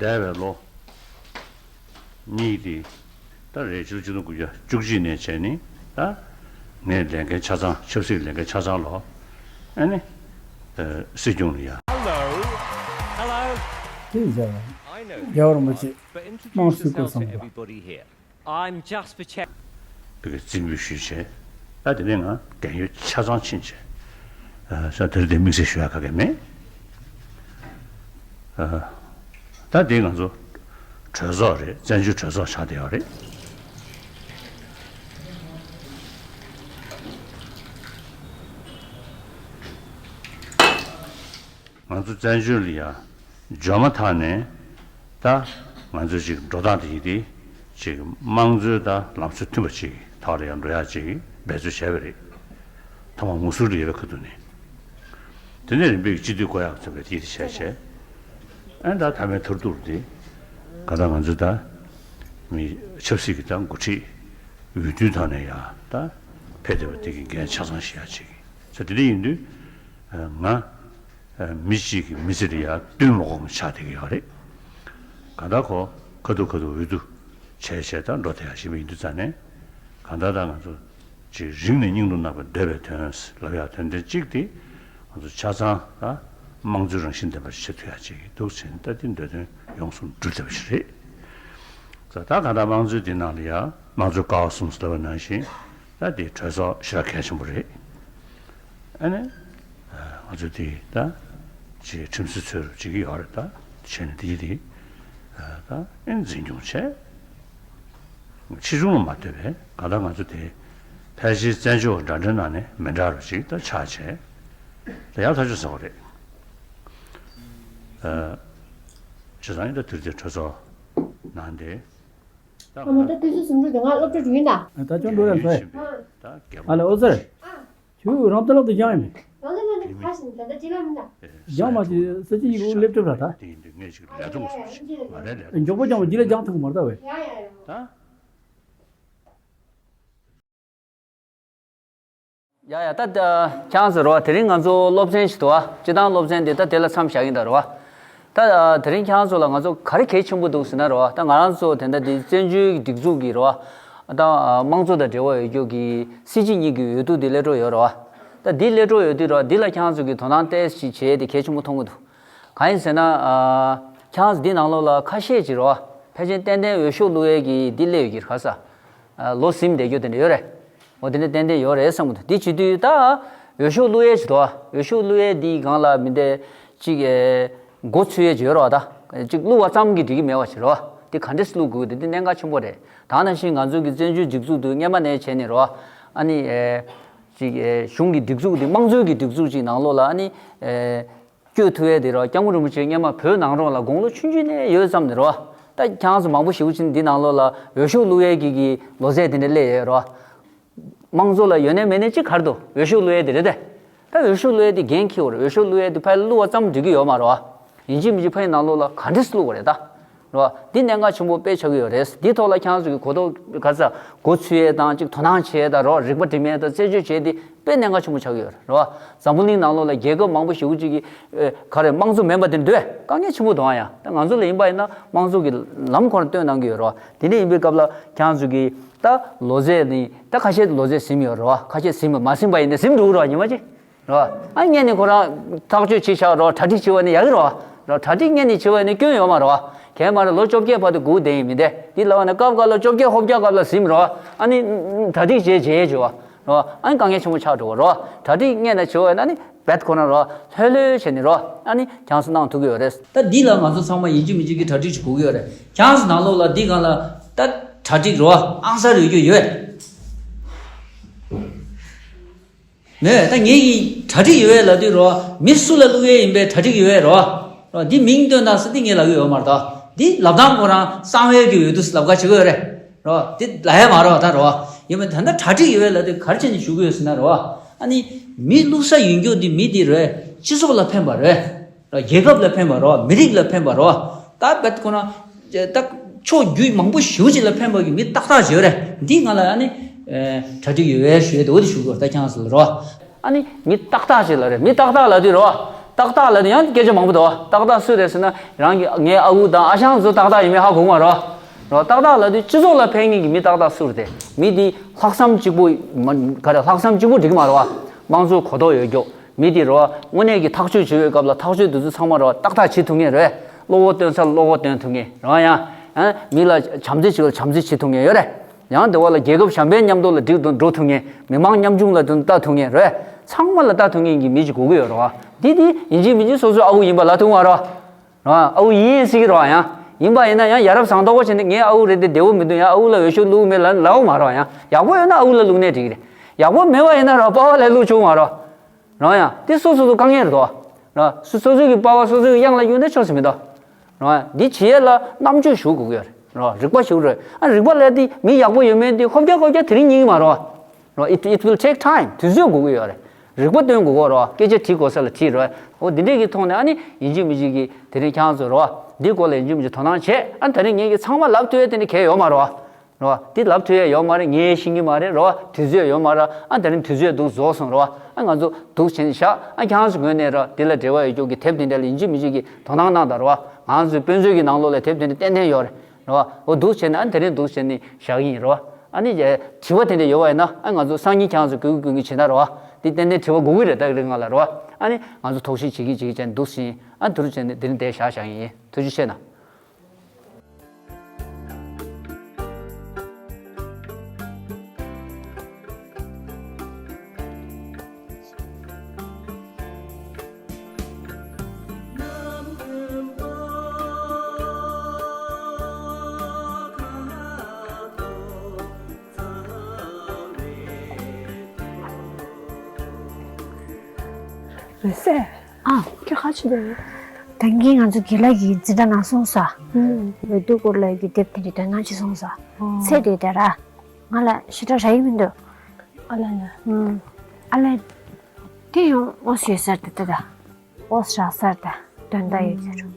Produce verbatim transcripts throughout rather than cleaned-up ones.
འདས་པའི་ལོ་གཉིས་དེ་ད་རེས་ཕྱི་ལོ་ཆིག་སྟོང་དགུ་བརྒྱ་བཅུ་གཅིག་ནས་བྱས་ནས་ད་ངས་ལས་འགན་ཆ་ཚང་ཆབ་སྲིད་ལས་འགན་ཆ་ཚང་ལོ་ཨ་ནི་སྲིད་སྐྱོང་ལ་ཡ། Hello. Hello. དེ་ཡིན་ཙང་རྒྱལ་བ་རིན་པོ་ཆེ་དམངས་གཙོའི་སྐོར་བསམ་པ། I'm just for check. བོད་ཀྱི་རྩིས་འབུལ་ཞུས་བྱས། ད་དེ་ནས་ང་རྒན་ཡོལ་ཆ་ཚང་ཕྱིན་བྱས། ས་དེར་དེ་དམིགས་བསལ་ཞུ་ཡ་ག་གེ་མེད། ད་དེ་ང་ཚོ་གྲོས་ཚོགས་རེད། བཙན་བྱོལ་གྲོས་ཚོགས་ཆགས་བསྡད་ཡོད་རེད། ང་ཚོ་བཙན་བྱོལ་ལ་ཡ་འབྱོར་མ་ཐག་ནས་ད་ང་ཚོ་ཅིག་འགྲོ་སྟངས་དེ་ཡིན་ཏེ་ཅིག་དམངས་གཙོའི་ད་ལམ་སྲོལ་མཐུན་པ་ཅིག་ཐོག་ལ་ཡ་འགྲོ་ཡ་ཅིག་འབད་རྩོལ་བྱས་པ་རེད། ཐོག་མར་མུ་སུར་ལ་ཡོད་པའི་ཁ་ཐུག་ནས། དེ་ནས་རིམ་པས་སྤྱི་འཐུས་བསྐོ་ཡག་ཚོད་པའི་དེ་བྱས་བྱས། ཨ་ནི་ད་མཐའ་མའི་མཐར་ཐུག་དེ་ག་ད་ང་ཚོ་ད་མི་ཆབ་སྲིད་ཀྱི་ད་འགོ་ཁྲིད་འོས་བསྡུའི་ཐོག་ནས་ཡ་ད་ཕེབས་བསྡད་པ་དེ་གི་འགན་ཆ་ཚང་བཞེས་ཡ་ཅིག་ཡིན་ས། དེ་འདྲ་ཡིན་དུས་ང་། མི་གཅིག་གི་མི་ཚེ་དེ་ཡང་བསྟུན་མ་དགོས་པ་ཆགས་བསྡད་ཀྱི་ཡོད་རེད། གང་ལྟར་ཁོ་ཁ་ཐུག་ཁ་ཐུག་འོས་བསྡུ་བྱས་བྱས་དང་འགྲོ་བསྡད་ཡག་ཞིག་ཡིན་དུས་ཙང་ནས། གང་ལྟར་ད་ང་ཚོ་ཅིག་རིང་ནས་སྙིང་དུ་བརྣག་པའི་འདོད་པའི་དོན་ལབ་ཡག་དོན་ཚན་གཅིག་དེ་ང་ཚོ་ཆ་ཚང་ད་དམངས་གཙོའི་རང་བཞིན་ལྡན་པ་ཞིག་བྱེད་ཐུབ་ཡག་ཅིག་འདུག་ཟེར་ནས་ད་དེ་འདོད་དོན་ཡོངས་སུ་འགྲུབ་བསྡད་པ་ཞིག་རེད། ད་གང་ལྟར་དམངས་གཙོའི་འདི་ནང་ལ་ཡང་དམངས་གཙོའི་ཀ་བ་གསུམ་ཟེར་བ་ནང་བཞིན་ད་དེ་གྲོས་ཚོགས་ཞེ་དྲག་གལ་ཆེན་པོ་རེད། ཨ་ནི། ང་ཚོ་དེ་ད་ཅིག་ཁྲིམས་སྲོལ་འཚོལ་རོགས་བྱེད་ཀྱི་ཡོད་རེད། ད་བྱས་ནས་དེ་དེ་ད་ཨེ་འཛིན་སྐྱོང་བྱས། ཕྱི་ལྗོངས་ལ་མ་ལྟོས་པའི་གང་ལྟར་ང་ཚོ་དེ་ཕལ་ཆེར་བཙན་བྱོལ་འདྲ་འདྲའི་ནང་ནས་མི་འདྲ་རུ་ཅིག་ད་ཆགས་བྱས། ད་ཡག་ཐག་ཆོད་ཟེར་བ་རེད། བྱས་ཙང་ད་དུས་དེ་གྲོས་ཚོགས་ནང་དེ། ད་ང་ད་དུས་ཚོད་སུམ་ཅུ་དེ་ང་སློབ་གྲྭ་འགྲོ་ཡིན་ད། ད་ཅང་འགྲོ་ཡ་ཟེར། ད་རྒྱལ་ཨ་ལ་ཨོ་ཙར། ཁྱོད་རང་ཏི་ལག་ཏུ་སྦྱང་ཡིན། རང་ཏི་ལག་ཏུ་ཁ་ཞིག་ད་ལྟ་ཅི་ལ་མིན་ད། སྦྱང་མ་དེ་ས་ཅི་ཡིག་ལེབ་ཊོབ་ར་ད། དེ་ཡིན་དུས་ངས་ཅིག་ལས་སྒྲུང་ཞིག་མ་རེད་ལས་མགྱོགས་པོ་སྦྱང་བ་འདི་ལ་སྦྱང་ཐུབ་མ་རེད་ད་བས། ད། ཡ་ཡ་ད་ཁྱེད་རང་ཚོ་རོ་དེ་རིང་ང་ཚོ་སློབ་ཚན་ཞིག་འདུག་བ། སྤྱི་བཏང་སློབ་ཚན་འདི་ད་དེ་ལ་མཚམས་བཞག་གིན་ད་རོ་བ། ད་དེ་རིང་ཁྱེད་རང་ཚོ་ལ་ང་ཚོ་ག་རེ་གལ་ཆེན་པོ་འདུག་ཟེར་ན་རོ་བ། ད་ང་རང་ཚོ་དེ་འདྲ་འདི་བཙན་བྱོལ་གྱི་སྒྲིག་འཛུགས་ཀྱི་རོ་བ། ད་དམངས་གཙོ་དང་འབྲེལ་བ་ཡོད་རྒྱུ་གི་སྲིད་སྤྱི་གཉིས་ཀྱི་འོས་བསྡུ་འདི་སླེབས་འགྲོ་ཡོད་རོ་བ། ད་འདི་སླེབས་འགྲོ་ཡོད་དུས་རོ་འདི་ལ་ཁྱེད་རང་ཚོ་གི་དོ་སྣང་ཏོག་ཙམ་བྱེད་དེ་གལ་ཆེན་པོ་མཐོང་གི་འདུག་གང་ཡིན་ཟེར་ན། ཁྱེད་རང་ཚོ་འདི་ནང་ལོགས་ལ་ཁ་ཤས་ཅིག་རོ་བ། ཕལ་ཆེར་ཏན་ཏན་འོས་ཤོག་བླུག་ཡས་ཀྱི་འདི་སླེབས་ཡོད་ཀྱི་རེད་ཁ་ས། ལོ་ཟིན་བསྡད་རྒྱུ་དེ་འདྲ་ཡོད་རེད། འོ་དེ་འདྲ་ཏན་ཏན་ཡོད་རེད་བསམ་གི་འདུག་འདི་བྱེད་དུས་ད་འོས་ཤོག་བླུག་ཡས་ཅིག་འདུག་འོས་ཤོག་བླུག་ཡས་འདིའི་སྒང་ལ་མི་འདྲ་ཅིག་མགོ་ཚོས་ཡས་ཅིག་ཡོད་རེད་བ། ད་ཅིག་བླུག་པ་ཙམ་གྱིས་འགྲིག་གི་མེད་པ་ཞིག་རེད་བ། འདི་ག་འདྲས་བླུག་དགོས་འདི་འདི་གནད་འགག་ཆེན་པོ་རེད། ད་ནང་བཞིན་ང་ཚོ་གི་བཙན་བྱོལ་སྒྲིག་འཛུགས་འདི་སྔོན་མ་ནས་བྱས་ནས་རེད་བ། ཨ་ནི་ཅིག་གཞུང་གི་སྒྲིག་འཛུགས་འདི་དམངས་གཙོའི་གི་སྒྲིག་འཛུགས་ཅིག་ནང་ལོགས་ལ་ཨ་ནི། བསྐྱོད་ཐུབ་ཡས་དེ་རོ་སྐྱབས་མགོན་རིན་པོ་ཆེ་སྔོན་མ་བོད་ནང་ལོགས་ལ་དགུང་ལོ་ཆུང་ཆུང་ནས་ཡོད་ཙམ་ནས་རོ། ད་ཁྱེད་རང་ཚོ་མང་པོ་ཞེ་པོ་ཅིག་འདི་ནང་ལོགས་ལ་འོས་ཤོག་བླུག་ཡས་ཀྱི་གི་ལོ་ཚད་དེ་འདྲ་སླེབས་ཡོད་རོ། དམངས་གཙོ་ལ་ཡོད་ནས་མེད་ནས་ཅིག་ག་རེ་འདུག་འོས་ཤོག་བླུག་ཡས་དེ་རེད་དེ། ད་འོས་ཤོག་བླུག་ཡས་དེ་འགན་འཁྱེར་བ་རེད། འོས་ཤོག་བླུག་ཡས་དེ་ཕར་བླུག་པ་ཙམ་འགྲིག་གི་ཡོད་མ་རེད་བ། ཡིན་གཅིག་མིན་གཅིག་ཕ་ཡི་ནང་ལོགས་ལ་ག་འདྲས་བླུག་པ་རེད་ད། རོ། འདི་གནད་འགག་ཆེན་པོ་དཔེ་ཆགས་ཀྱི་ཡོད་རེད། འདི་ཐོག་ལ་ཁྱེད་རང་ཚོ་གི་གོ་རྟོགས་ག་ས་མགོ་ཚོས་ཡས་དང་ཅིག་དོ་སྣང་བྱེད་ཡས་དང་རོ་རིག་པ་སྒྲིམ་ཡས་དང་རྩད་གཅོད་བྱེད་ཡས་འདི་དཔེ་གནད་འགག་ཆེན་པོ་ཆགས་ཀྱི་ཡོད་རེད་རོ། འཛམ་བུ་གླིང་ནང་ལོགས་ལ་རྒྱལ་ཁབ་མང་པོ་ཞེ་པོ་ཅིག་གི་ཨེ་ག་རེ་དམངས་གཙོ་མེད་པ་དེ་འདོད་དཀའ་ངལ་ཆེན་པོ་འདུག་ཨ། ཡ་ད་ང་ཚོ་ལ་ཡིན་པ་ཡིན་ན་དམངས་གཙོ་གི་ལམ་ཁོ་རང་སྟོན་གནང་གི་ཡོད་རོ། དེ་འདྲ་ཡིན་པའི་སྐབས་ལ་ཁྱེད་རང་ཚོ་གི་ད་ལོ་ཚད་ནི་ད་ཁ་ཤས་ལོ་ཚད་ཟིན་ཡོད་རོ། ཁ་ཤས་ཟིན་པ་མ་ཟིན་པ་ཡིན་ན་ཟིན་འགྲོ་གི་རོ་ཉི་མ་ཅིག་རོ། ཨ་སྔོན་ནས་ཁོ་རང་ཐག་གཅོད་བྱས་བཞག་རོ། གྲ་སྒྲིག་བྱས་པ་ནི་ཡག་གི་རོ། རོ་གྲ་སྒྲིག་སྔོན་ནས་བྱས་པ་ནི་སྐྱོན་ཡོད་མ་རོ། གས་མ་རེད་ལོ་བཅོ་བརྒྱད་བར་དུ་སྒུག་བསྡད་ཡིན་མི་འདི། འདི་ལབ་པ་ནི་སྐབས་འགའ་ལ་བཅོ་བརྒྱད་ཧོབ་རྒྱག་སྐབས་ལ་ཟིན་རོ། ཨ་ནི་གྲ་སྒྲིག་བྱས་བྱས་བྱས་བ་རོ། ཨ་ནི་དཀའ་ངལ་ཆེན་པོ་ཆགས་འགྲོ་བ་རོ། གྲ་སྒྲིག་སྔོན་ནས་བྱས་པ་ན་ནི་བེད་ཁོ་ན་རོ། ལྷོད་ལྷོད་བྱས་ནས་རོ། ཨ་ནི་ཁྱེད་ཚོ་གནང་ཐུབ་ཀྱི་ཡོད་རེད། ད་འདི་ལ་ང་ཚོ་ཚང་མ་ཡིན་གཅིག་མིན་གཅིག་གི་གྲ་སྒྲིག་ཅིག་དགོས་ཀྱི་ཡོད་རེད། ཁྱེད་ཚོ་ནང་ལོགས་ལ་འདི་སྒང་ལ་ད་གྲ་སྒྲིག་རོ་ཨང་གསར་ཡོད་རྒྱུ་ཡོད། མེད། ད་ངེད་ཀྱིས་གྲ་སྒྲིག་ཡོད་པས་ལབ་དུས་རོ། མི་སུ་ལ་བླུག་ཡས་ཡིན་པའི་གྲ་སྒྲིག་ཡོད་པས་རོ། རོ་འདི་མིང་སྟོན་དང་ཟེར་འདི་ངས་ལབ་ཀྱི་ཡོད་མ་རེད་ད། འདི་ལབ་སྟངས་ཁོ་རང་གསང་བའི་གི་འོས་བསྡུ་ལབ་ཁ་བྱེད་ཀྱི་ཡོད་རེད། རོ་འདི་ལབ་ཡས་མ་རོ་ད་རོ། ཡིན་པ་ད་ལྟ་གྲ་སྒྲིག་ཡོད་པས་ལབ་དུས་ག་རེ་བྱས་ནས་ཞུ་གི་ཡོད་ཟེར་ན་རོ། ཨ་ནི་མི་བླུག་ས་ཡོད་རྒྱུ་འདི་མི་འདི་རོ་སྤྱི་ཚོགས་ལ་ཕན་པ་རེད། རྒྱལ་ཁབ་ལ་ཕན་པ་རོ། མི་རིགས་ལ་ཕན་པ་རོ། ད་བེད་ཁོ་ན་ད་ཕྱོགས་བརྒྱུད་མང་པོ་ཞེ་པོ་ཅིག་ལ་ཕན་པ་གི་མི་ཏག་ཏག་ཅིག་ཡོད་རེད། འདི་ང་ལ་ཨ་ནི་གྲ་སྒྲིག་ཡོད་པས་ཞུ་ཡས་དེ་འོ་དེ་ཞུ་དགོས་ད་ཁྱེད་ཚོ་ལ་རོ། ཨ་ནི་མི་ཏག་ཏག་ཅིག་ལ་རེད། མི་ཏག་ཏག་ལབ་དུས་རོ། ཏག་ཏག་ལབ་དུས་ཡང་སྐད་ཆ་མང་པོ་འདུག་ཏག་ཏག་སུ་རེད་ཟེར་ན་རང་གི་ངའི་ཨ་ཁུ་དང་ཨ་ཞང་ཚོ་ཏག་ཏག་ཡིན་མིན་ཧ་གོ་གི་མ་རེད་བ། རོ། ཏག་ཏག་ལབ་དུས་སྤྱི་ཚོགས་ལ་ཕན་མཁན་གྱི་མི་ཏག་ཏག་སུ་རེད་དེ། མི་དེ་ལྷག་བསམ་གཅིག་པོ། མ་ག་རེ་ལྷག་བསམ་གཅིག་པོ་འགྲིག་གི་མ་རེད་བ། དམངས་གཙོའི་གོ་རྟོགས་ཡོད་རྒྱུ། མི་དེ་རེད་བ། དངོས་གནས་ཀྱི་ཐག་གཅོད་བྱེད་པའི་སྐབས་ལ་ཐག་གཅོད་དེ་ཚོ་ཚང་མ་རེད་བ། ཏག་ཏག་བྱེད་ཐུབ་མཁན་རེད། བློ་ཁོག་སྟོན་ས་བློ་ཁོག་སྟོན་ཐུབ་མཁན་རེད་བ། ཡང་ཨ་མི་ལ་བྱམས་བརྩེ་བྱེད་པ་ལ་བྱམས་བརྩེ་བྱེད་ཐུབ་མཁན་ཡོད་རེད། ཡང་དེ་བ་ལ་རྒྱལ་ཁབ་གཞན་པའི་མཉམ་དུ་ལ་འགྲིག་ཏུ་འགྲོ་ཐུབ་མཁན། མི་མང་ཉམ་ཆུང་ལ་དོན་ལྟ་ཐུབ་མཁན་རེད། ཚང་མ་ལ་ལྟ་ཐུབ་མཁན་གྱི་མི་ཅིག་དགོས་ཀྱི་ཡོད་རེད་བ། འདི་དེ་ཡིན་གཅིག་མིན་གཅིག་སོ་སོའི་ཨ་ཁུ་ཡིན་པ་ལབ་ཐུབ་མ་རེད་བ། རེད་བ། ཨ་ཁུ་ཡིན་ཡིན་ཟེར་གྱི་རེད་བ། ཡང་ཡིན་པ་ཡིན་ན་ཡང་ཡ་རབས་ཟངས་མདོག་པོ་བྱས་ནས་ངའི་ཨ་ཁུ་རེད་དེ་བདེ་པོ་མི་འདུག་ཡང་ཨ་ཁུ་ལ་འོས་ཤོག་བླུག་མེད་ལབ་ལབ་མ་རེད་བ། ཡང་ཡག་པོ་ཡོད་ན་ཨ་ཁུ་ལ་བླུག་ནའི་འགྲིག་གི་རེད། ཡག་པོ་མེད་པ་ཡིན་ན་རེད་བ། པ་ཕ་ལ་བླུག་ཆོག་མ་རེད་བ། རེད་བ། ཡང་དེ་སོ་སོ་སོ་དཀའ་ངལ་རེད་དོ། རེད་བ། སོ་སོ་སོ་གི་པ་ཕ་སོ་སོ་གི་གཡང་ལ་གཡུག་ན་ཆོག་ས་མི་འདུག་རེད་བ། འདི་བྱེད་ཡས་ལ་རྣམ་དཔྱོད་ཞུགས་དགོས་ཀྱི་ཡོད་རེད། རེད་བ། རིག་པ་ཞུགས་རེད། ཨ་རིག་པ་ལབ་དེ་མི་ཡག་པོ་ཡོད་མེད་དེ་ཧོབ་རྒྱག་ཧོབ་རྒྱག་དེ་རིང་རྙེད་ཀྱི་མ་རེད་བ། རེད་བ། It, it will take time. དུས་ཚོད་དགོས་ཀྱི་ཡོད་རེད། རིག་པ་སྟོན་དགོས་ཀྱི་རེད་བ། སྐད་ཆ་དྲིས་དགོས་ས་ལ་དྲིས་རེད་བ། འོ་འདི་འདྲས་ཀྱི་ཐོག་ནས་ཨ་ནི་ཡིན་གཅིག་མིན་གཅིག་གི་དེ་རིང་ཁྱེད་རང་ཚོ་རེད་བ། འདི་སྐོར་ལ་ཡིན་གཅིག་མིན་གཅིག་དོ་སྣང་བྱེད། ཨ་དེ་རིང་ངེད་ཀྱིས་ཚང་མ་ལབ་ཐུབ་ཡས་དེ་འདྲ་གལ་ཡོད་མ་རེད་བ། རེད་བ། འདི་ལབ་ཐུབ་ཡས་ཡོད་མ་རེད། ངས་ཤེས་ཀྱི་མ་རེད། རེད་བ། དུས་ཚོད་ཡོད་མ་རེད། ཨ་དེ་རིང་དུས་ཚོད་འདུག་རྫོགས་སོང་། རེད་བ། ཨ་ང་ཚོ་འདུག་བྱས་ནས་བཞག་ཨ་ཁྱེད་རང་ཚོ་ངོས་ནས་རེད་བ། འདི་ལ་འབྲེལ་བ་ཡོད་རྒྱུ་གི་དེབ་དེ་འདྲ་ལ་ཡིན་གཅིག་མིན་གཅིག་གི་དོ་སྣང་གནང་དང་། རེད་བ། ང་ཚོའི་དཔེ་མཛོད་ཀྱི་ནང་ལོགས་ལ་དེབ་དེ་འདྲ་ཏན་ཏན་ཡོད་རེད། རེད་བ། འོ་འདུག་བྱས་ནས་ཨ་དེ་རིང་འདུག་བྱས་ནས་བཞག་གི་ཡིན། རེད་བ། ཨ་ནི་དྲི་བ་དེ་འདྲ་ཡོད་པ་ཡིན་ན་ཨ་ང་ཚོ་སང་ཉིན་ཁྱེད་རང་ཚོ་སྐུ་སྐུ་སྐུ་བྱེད་ན། རེད་བ། འདི་ཏན་ཏན་དྲི་བ་དགོས་ཀྱི་རེད། ད་རིང་ང་ལ། རེད་བ། ཨ་ནི་ང་ཚོ་དོགས་གཞི་བྱེད་ཀྱི་བྱེད་ཀྱི་བྱས་ནས་འདུག་བྱས་ཨ་དུ་རུ་བྱས་ནས་དེ་རིང་དེ་བཞག་བཞག་ཡིན། ཐུགས་རྗེ་ཆེ་གནང་། རེད་ཟེར། ཨ། ཁྱོད་ཁ་ཆེ་འདུག་ད་གིན་ང་ཚོ་དགེ་ལགས་ཀྱིས་འཛིན་གྲྭ་ནང་སོང་ས། ཨུམ། འོས་བསྡུ་སྐོར་ལ་གི་དེབ་དེ་འདྲ་དོ་སྣང་བྱེད་སོང་ས། ཨོ། ཚེ་དེ་དེ་ར། ང་ལ་ཞེ་དྲག་རག་གི་མི་འདུག་ཨ་ལ་ལ། ཨུམ། ཨ་ལ། དེ་ཡང་ཨོ་ཟེར་ས་དེ་ད་ད། ཨོ་ཟེར་ས་ད། དོན་དག་ཡོད་རྒྱུ་རུ།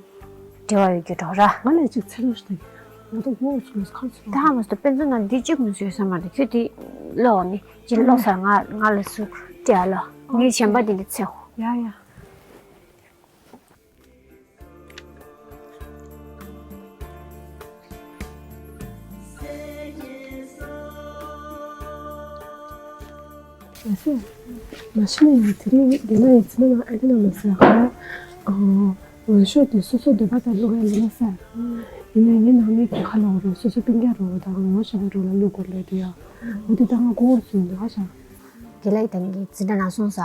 འབྲེལ་བ་ཡོད་རྒྱུ་འགྲོ་ར། ང་ལ་ཅིག་ཚེ་ལོ་ཞིག་ད་གི། ང་ད་ངོ་ཚུགས་ཁ་ཚུགས། ད་ཧ་མ་སོ་དཔེ་མཛོད་ནང་འདི་གཅིག་མི་བཟོས་ས་མ་རེད། ཁྱོད་དེ་ཀློག་ནི་ཅི་ཀློག་ས། ང་ང་ལ་སུ་སྤྲད་ཨ་ལོ། ངའི་གཞན་པ་དེ་འདྲ་ཚེ་ཧོ། ཡ་ཡ། མ་གཞི་ནས་ཡང་དེ་རིང་དགེ་ལགས་ཡིན་ཚེ་ན་ང་ཨ་ཁ་ནང་ལ་ཟེར་ཁ། འོས་ཤོག་དེ་སོ་སོ་འདོད་པ་ལྟར་བླུག་ཡ་ཡིན་ན་ཟེར། ཡིན་ནའི་ངའི་ནང་མི་གི་ཁ་ལ་འོ་རེད། སོ་སོ་སྤུན་ཀྱག་རོ་དང་ངོ་ཤེས་པ་རོ་ལ་བླུག་དགོས་ལོས་དུ་ཡ། འོ་དེ་ད་ང་ཀོ་བར་སོང་འདུག་ཨ་ཤ། དགེ་ལགས་དང་གི་འཛིན་གྲྭ་ནང་སོང་ས།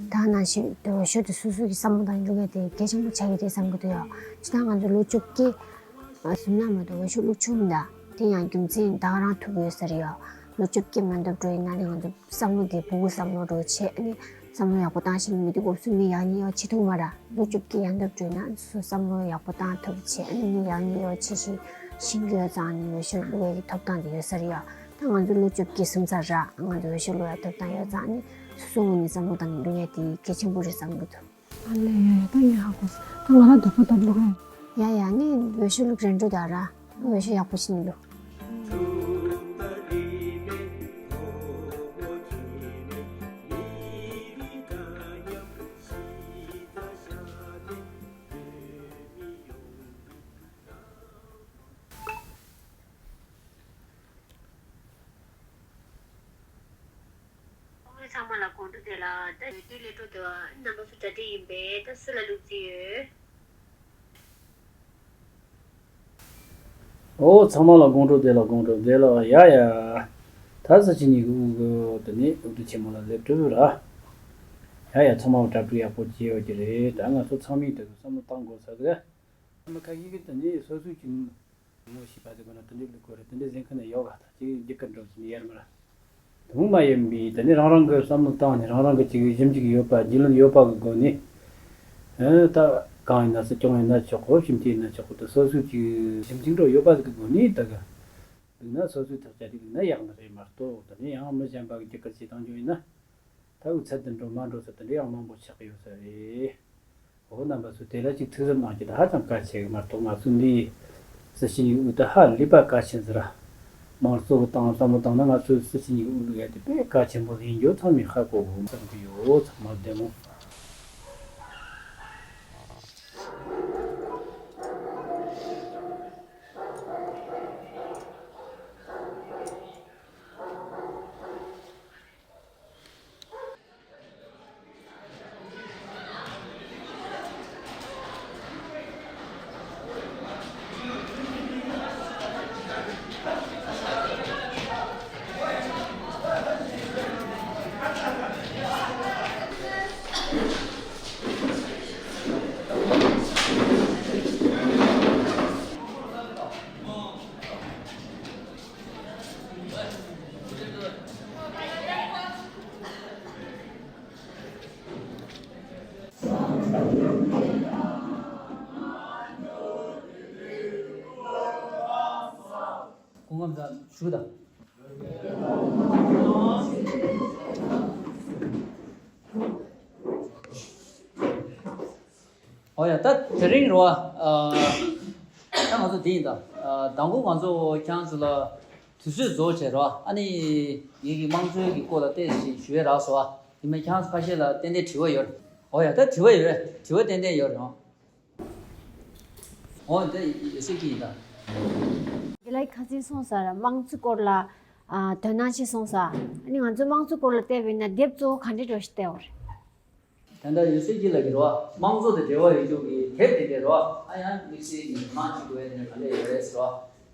ད་ནང་བཞིན་དུ་འོས་ཤོག་དེ་སོ་སོ་གི་བསམ་བློ་དང་བླུག་ཡ་དེ་གལ་ཆེན་པོ་ཆགས་ཀྱི་རེད་བསམ་གི་འདུག་ཡ། ཇི་ལྟར་ང་ཚོ་ལོ་བཅོ་བརྒྱད། ཟུར་ན་མ་གཏོགས་འོས་ཤོག་བླུགས་ཆོག་མི་འདུག་དེ་ཡང་རྒྱུ་མཚན་ད་ག་རང་ཐུག་ཡོད་ས་རེད་ཡ། ལོ་བཅོ་བརྒྱད་མ་འདབ་འགྲོ་ཡིན་ན་ནི་ང་ཚོ་བསམ་བློ་དེ་སྤུ་གུ་བསམ་བློ་འགྲོ་བྱས་ཨ་ནི་བསམ་བློ་ཡག་པོ་བཏང་ཤེས་མི་འདུག་སྐབས་སུ་མི་ཡག་ཉེས་ཡོ་བྱེད་ཐུབ་མ་ར། ལོ་བཅོ་བརྒྱད་ཡང་འདབ་འགྲོ་ཡིན་ན་སོ་བསམ་བློ་ཡག་པོ་བཏང་ཐུབ་བྱས་ཨ་ནི་མི་ཡག་ཉེས་ཡོ་བྱེད་ཤེས་ཤེས་ཀྱི་ཡོད་ཙང་ནི་འོས་ཤོག་བླུག་ཡས་ཀྱི་ཐོབ་ཐང་དེ་ཡོད་ས་རེད་ཡ། ད་ང་ཚོ་ལོ་བཅོ་བརྒྱད་ཟིན་ཚར་ར། ང་ཚོ་འོས་ཤོག་བླུག་ཡས་ཐོབ་ཐང་ཡོད་ཙང་ནི་སོ་སོ་ངོས་ནས་བསམ་བློ་བཏང་ནས་བླུག་ཡས་དེ་གལ་ཆེན་པོ་རེད་བསམ་གྱི་འདུག་ཨ་ལས་ཡ་ཡ། ད་ངས་ཧ་གོ་སོང་། ད་ང་རང་འདོད་པ་ལྟར་བླུག་ཡ། ཡ་ཡ། ནི་འོས་ཤོག་བླུག་རན་འགྲོ་ད་ར། འོས་ཤོག་ཡག་པོ་ཞིག་ནི་བླུག་ཚང་མ་ལ་དགོང་དྲོ་བདེ་ལེགས། ད་འོས་བསྡུ་ལས་འགྲོ་དེ་བ་རྣམ་པ་ཚོ་གྲ་སྒྲིག་ཡིན་པས་ད་སུ་ལ་བླུག་རྩིས་ཡོད། ཨོ་ཚང་མ་ལ་དགོང་དྲོ་བདེ་ལེགས། དགོང་དྲོ་བདེ་ལེགས། ཡ་ཡ། ད་སུ་ཅི་ཉིད་ཀྱི་དབུ་གི་དེ་ནས་འོས་བསྡུ་ཆེན་མོ་ལ་སླེབས་གྲུབ་ར། ཡ་ཡ། ཚང་མ་གྲ་སྒྲིག་ཡག་པོ་བྱས་ཡོད་ཀྱི་རེད། ད་ང་ཚོ་ཚང་མས་དེ་ཚོ་བསམ་བློ་བཏང་དགོས་ས་རེད། ཁ་ཤས་ཀྱིས་དེ་ནས་སོ་སོའི་ཅིག་ངོ་ཤེས་པ་དེ་གོ་ན་དེ་འདྲའི་ལུགས་གོ་རེད། དེ་འདྲའི་ཟེར་མཁན་ནི་ཡོད་ག་ད་ཅིག་འགྱིག་ག་འགྲོ་ཟིན་ཡར་མར། དེ་མོ་མ་ཡིན་པའི་དེ་ནི་རང་རང་གི་བསམ་བློ་བཏང་ནས་རང་རང་གི་ཅིག་ཞིབ་འཇུག་ཡོད་པ་རྒྱུས་ལོན་ཡོད་པ་གི་སྒོ་ནས། ཨ་ད་གང་ཡིན་ན་སྲིད་སྐྱོང་ཡིན་ན་ཆོག་གོ། ཞིབ་འཇུག་ཡིན་ན་ཆོག་གོ། དེ་སོ་སོའི་ཅིག་ཞིབ་འཇུག་འགྲོ་ཡོད་པ་གི་སྒོ་ནས་ད་གི་འདུག་ན་སོ་སོའི་ཐག་བཅད་དེ་འདུག་ན་ཡག་ནི་རེད་མ་གཏོགས། དེ་ནི་ཡང་མི་གཞན་པ་གི་འགྱིག་ག་བྱེད་བཏང་རྒྱུ་ཡིན་ན། ད་འུ་ཚོ་འདི་འགྲོ་མ་འགྲོ་ཟེར་དེ་འདྲ་ཡང་མང་པོ་ཆགས་ཀྱི་ཡོད་ས་རེད། འོ་རྣམ་པ་ཚོ་དེ་ལ་ཅིག་ཐུགས་བསམ་གནང་རྒྱུ་དེ་ཧ་ཅང་གལ་ཆེ་གི་མ་གཏོགས། ང་ཚོ་འདི་སྲིད་སྤྱི་གཉིས་དབུ་དེ་ཧ་ལས་པ་གལ་ཆེན་ཟེར་ར། མང་གཙོ་གི་ཏང་བསམ་བློ་བཏང་ན་ང་ཚོའི་སྲིད་སྤྱི་གཉིས་དབུ་བླུག་ཡ་དེ་དཔེ་གལ་ཆེན་པོ་ཡིན་རྒྱུ་ཚང་མས་ཧ་གོ་གི་བསམ་གི་ཡོད། ཚང་མ་བདེ་མོ། ཞུ་དང་། ཨོ་ཡ། ད་དེ་རིང་རོ། ཨ། ད་ང་ཚོ་དེ་ཡིན་ད། ཨ། དང་པོ་ང་ཚོ་ཁྱེད་རང་ཚོ་ལ་དུས་ཚོད་རྫོགས་བྱས་རོ། ཨ་ནི་ངེད་ཀྱི་དམངས་གཙོའི་གི་སྐོར་ལ་ཏོག་ཙམ་ཞུ་ཡས་རག་སོང་ཨ། ཡིན་ན་ཁྱེད་རང་ཚོ་ཁ་ཤས་ལ་ཏན་ཏན་དྲི་བ་ཡོད་རེད། ཨོ་ཡ། ད་དྲི་བ་ཡོད་རེད། དྲི་བ་ཏན་ཏན་ཡོད་རེད། ཨོ། ཨོ་ད་ཡོད་སྲིད་ཀྱི་ཡིན་ད། དེ་ལ་ཁ་སང་གསུངས་ས་ར་དམངས་གཙོའི་སྐོར་ལ། ཨ། དོ་སྣང་ཆེ་གསུངས་ས། ཨ་ནི་ང་ཚོ་དམངས་གཙོའི་སྐོར་ལ་བལྟས་པ་ཡིན་ན་དེབ་གཙོ་བོ་ག་འདྲ་འདྲ་ཞིག་བལྟས་པ་རེད། ད་ལྟ་ཡོད་སྲིད་ཀྱི་ལ་གི་རོ། དམངས་གཙོ་དང་འབྲེལ་བ་ཡོད་རྒྱུ་གི་དེབ་དེ་འདྲ་རོ། ཨ། ཡང་དམིགས་བསལ་གྱི་དོ་སྣང་བྱེད་དགོས་ཡ་དེ་འདྲ་ག་འདྲ་ཡོད་རེད་ཟེར་རོ།